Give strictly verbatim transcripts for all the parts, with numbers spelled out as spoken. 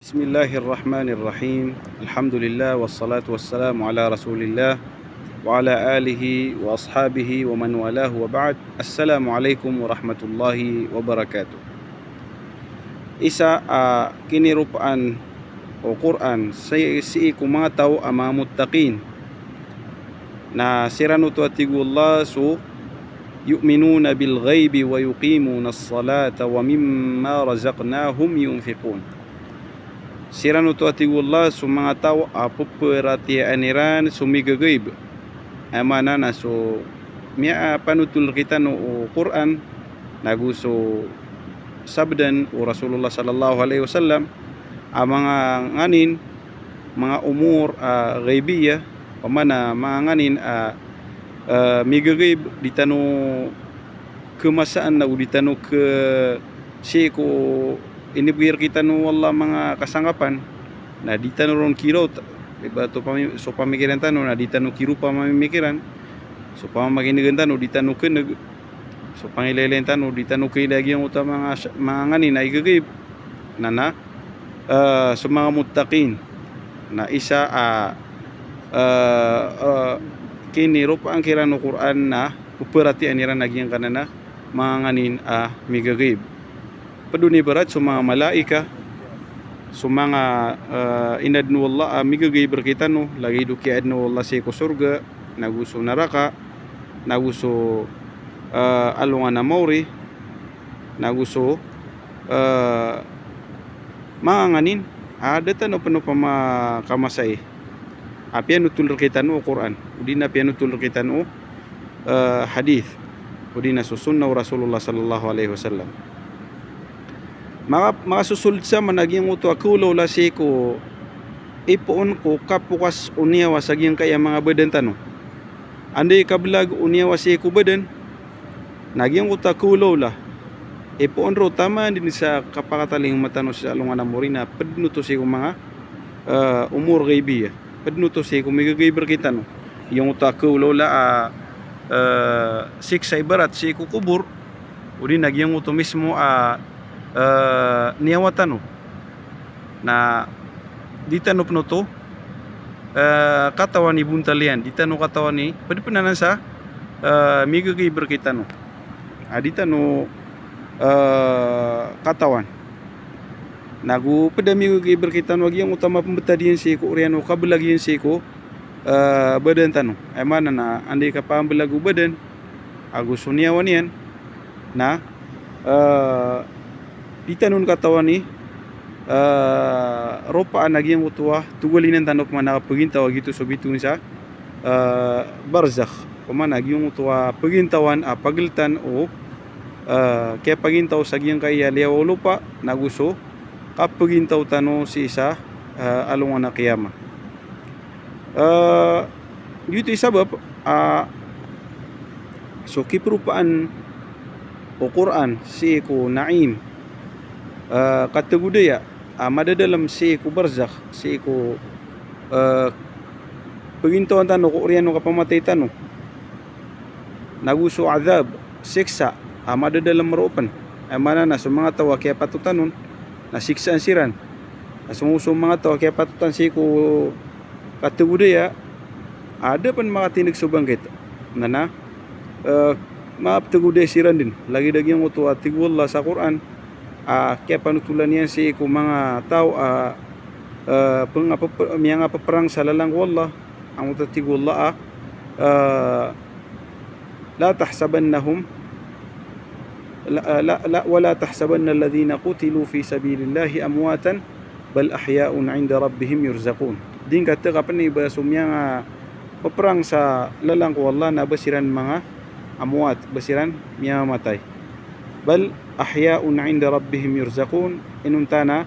Bismillahir Rahmanir Rahim. Alhamdulillah, wassalatu wassalamu ala Rasulillah, wa ala alihi wa ashabihi wa man walahu, wa ba'd. Assalamu alaikum warahmatullahi wabarakatuh. Isa a kiniropaan o Qur'an sii, sii ko manga taw a manga muttaqin. Na siran oto a tig o Allah so, "Yu'minuna bil ghaibi wa yuqimunas salata wa mimma razaqnahum yunfiqun." Siran oto a tig o Allah so manga taw a peperatiyayaan iran so migagaib. Aya maana na so miyapanotol rektano o Qur'an, nago so sabdan o Rasulullah sallallahu alaihi wasallam, a manga nganin, manga umur a ghaibiyah, opama na manga nganin a, a, migagaib, di tano kemasaan nago di tano ke, sii ko inibgay rektano o Allah manga kasangkapan, na di tano ron kiraot, ibarat o pami-, so pamikiran tano, na di tano kiropa mamimikiran, so pamamakinegan tano, di tano keneg, so pangilaylayin tano, di tano kailay giyangkoto a manga, manga nganin a igagaib. Na, na, eh, so manga muttaqin. Na isa a, eh, eh, kiniropaan kiran o Qur'an na peperatiyayaan iran a giyangkanan a manga nganin a migagaib. Ped on ibarat so manga malaika, so manga, eh, inaden o Allah a migagaib rektano, lagid o kiyaden o Allah sii ko sorga, nago so naraka, nago so, eh, alongan a maori, nago so, eh, manga nganin a da tano pen opama kamasai a piyanotol rektano o Qur'an, odi na piyanotol rektano o, eh, hadith, odi na so sunnah o Rasulullah sallallahu alaihi wasallam. Maka, makasosoled sa man a giyangkoto a kaolaola sii ko ipoon ko kapokas o niyawa sa giyangkaya manga badan tano. Anda i kabelag o niyawa sii ko badan, na giyangkoto a kaolaola, ipoon roo taman den sa kapakatalingoma tano sa alongan a maori na ped den oto sii ko manga, eh, umur ghaibiyah. Ped den oto sii ko migagaib rektano. Giyangkoto a kaolaola a, eh, siksa ibarat sii ko kobor, odi na giyangkoto mismo a, eh, niyawa tano. Na di tano pen oto, eh, katawan i bontal iyan, di tano katawan i ped pen anan sa, eh, migagaib rektano. A di tano, eh, katawan. Nago ped a migagaib rektano a giyangkoto a mapembetad iyan sii ko oriyan o kabelag iyan sii ko, eh, badan tano. Aya maana na anda i kapambelag o badan ago so niyawa niyan, na, eh, di tano on katawan i, eh, ropaan a giyangkoto a togalinan tano opama na kapegintaw a giyoto so bitowan sa, eh, barzakh. Opama na giyangkoto a pegintawan a pageltan o, eh, kiyapagintaw sa giyangkaya liyawaw o lopa, nago so kapegintaw tano sii sa, eh, alongan a qiyamah. Eh, giyoto i sabap a so kiperopaan o Qur'an sii ko na'im, eh, kategodaya a madadalem sii ko barzakh, sii ko, eh, pegintawan tano ko oriyan o kapamatay tano. Nago so adhab, siksa, a madadalem roo pen. Aya maana na so manga taw a kiyapatotan on na siksaan siran. Na so, so manga taw a kiyapatotan sii ko kategodaya a da pen makatineg so bangkit. Na, na, eh, mapetegodaya siran den. Lagid a giyangkoto a tig o Allah sa Qur'an a kiyapanotolan iyan sii ko manga taw a, eh, pengapepe-, miyangapeperang sa lalan ko Allah. Angkoto a tig o Allah a, eh, la tahsabannahum, la, la, la, wa la tahsabanna alladhina qutilu fi sabilillahi amwatan, bal ahya'un 'inda rabbihim yurzaqun. Di ngka tekapen i ba so miyangapeperang sa lalan ko Allah na ba siran manga amwat, ba siran miyamamatay. Bal ahya'un 'inda rabbihim yurzaqun, inonta na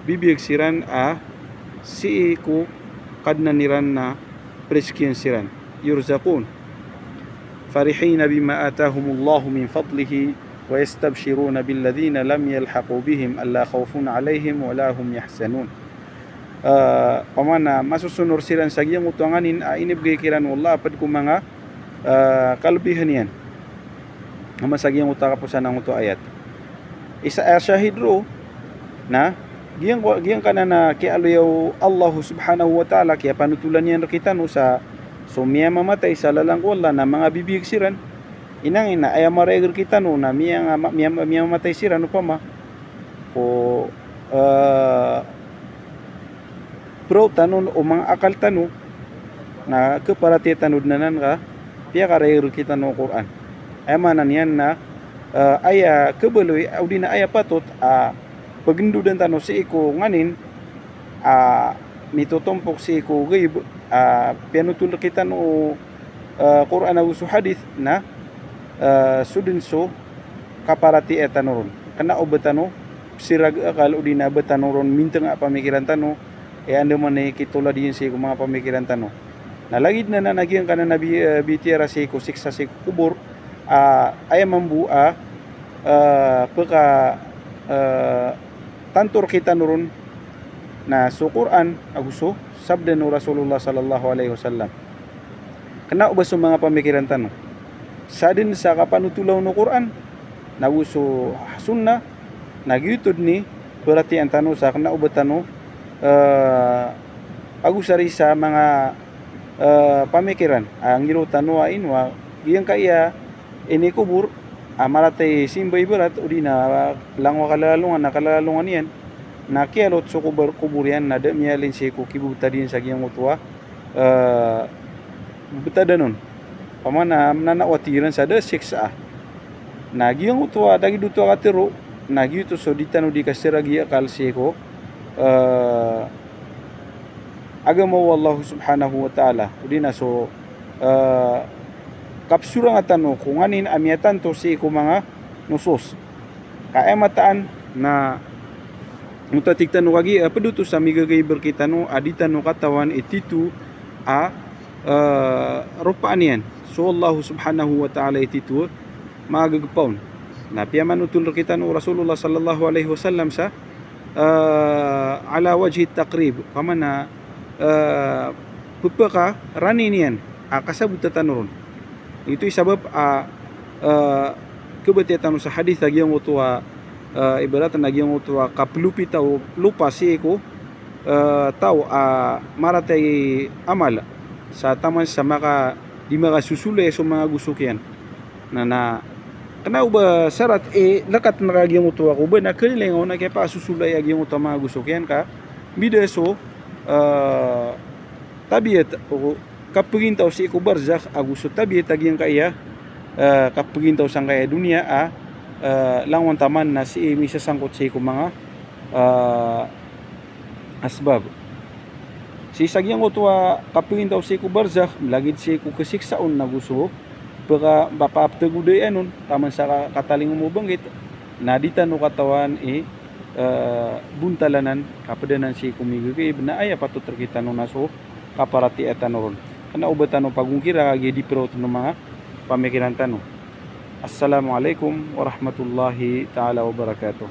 bibiyag siran a sii ko Kadnan iran na perizkiyan siran. Yurzaqun. Farihina bima atahumullahu min fadlihi, wa yastabshiruna billadhina lam yalhaqu bihim alla khawfun alayhim wa la hum yahzanun. Eh, opama na masosonor siran sa giyangkoto a nganin a inibegay kiran o Allah a ped ko manga, eh, kalebihan iyan. Opama sa giyangkoto a kaposan angkoto a ayat. Isa a shahid roo na, Giyangko-, giyangkanan a kiyaaloya o Allah subhanahu wa ta'ala, kiyapanotolan iyan rkitano sa so miyamamatay sa lalan ko Allah na manga bibiyag siran. Inangin na aya marayag rkitano na miyanga-, miyama-, miyamamatay siran opama ko, eh, piraw tano o manga akal tano, na khaparatiyaya tano dn anan ka piyakarayag rkitano o Qur'an. Aya maana niyan na, eh, aya khabaloy, odi na aya patot a pagndodan tano sii ko nganin a mitotompok sii ko ghaib a piyanotol rkitano o, eh, Qur'an ago so hadith na, eh, so dn so kaparatiyaya tano ron. Kna o ba tano psirag akal odi na ba tano ron mintnga a pamikiran tano, e andamanaya i kitolad iyan sii ko manga pamikiran tano. Na lagid anan a giyangkanan a bi-, eh, bitiyara sii ko siksa sii ko kobor, a, aya mambo a, eh, pka, eh, tanto rkitano ron na so Qur'an ago so sabda o Rasulullah sallallahu alaihi wasallam. Kna o ba so manga pamikiran tano. Sadn sa kapanotol on o Qur'an, nago so sunnah, na giyoto dn i paratiyayaan tano sa kna o ba tano, eh, ago sa ri sa manga, eh, pamikiran a ngiro tano a ino a giyangkaya inikobor a maratay simba ibarat odi na langon a kalalalongan a kalalalongan iyan, na kiyalot so kobor, kobor iyan na da miyalin sii ko kibobtad iyan sa giyangkoto a, eh, bobtadan on. Pamana, mnanawati iran sa da siksa. Na giyangkoto a da giyoto a katharo, na giyoto so di tano di kasaragi akal sii ko, eh, agama o Allah subhanahu wa ta'ala. Odi na so, eh, kapsoranga tano ko nganin a miyatanto sii ko manga nusus. Ka aya mataan na oto a tig tano kagiya, eh, pd oto sa migagaib rkitano a di tano katawan i tito a, eh, ropaan iyan so Allah subhanahu wa ta'ala i tito a magagpaon. Na piyamanotol rkitano o Rasulullah sallallahu alaihi wasallam sa, eh, ala wajhi taqrib, pamana, eh, pphakaranini iyan a kasabota tano ron. Ito i sabap a, eh, khabatiya tano sa hadith a giyangkoto a, eh, ibarat na giyangkoto a kaplopita o lopa sii ko, eh, taw a maratay amal sa taman sa maka, di makasosolay so manga gosok iyan. Na, na kna o ba sarat i lakat na ka giyangkoto a ko ba na kalilingaw na kiyapakasosolay a giyangkoto a manga gosok iyan ka mbida so, eh, tabiat o kapagintaw sii ko barzakh ago so tabiat a giyangkaya, eh, kapagintaw sangkaya doniya a, eh, langon taman na sii misasangkot sii ko manga, eh, asbab. Sii sa giyangkoto a kapagintaw sii ko barzakh, mlagid sii ko kasiksa on nago so pka-, pakaaptagodayaan on, taman sa ka-, katalingoma o bangkit, na di tano katawan i, eh, bontal anan, ka pd anan sii ko migagaib, na aya patot rkitano na so kaparatiyaya tano ron. Kna o ba tano pagongkira kagiya di piraw tano manga pamikiran tano. Assalamu alaikum warahmatullahi ta'ala wabarakatuh.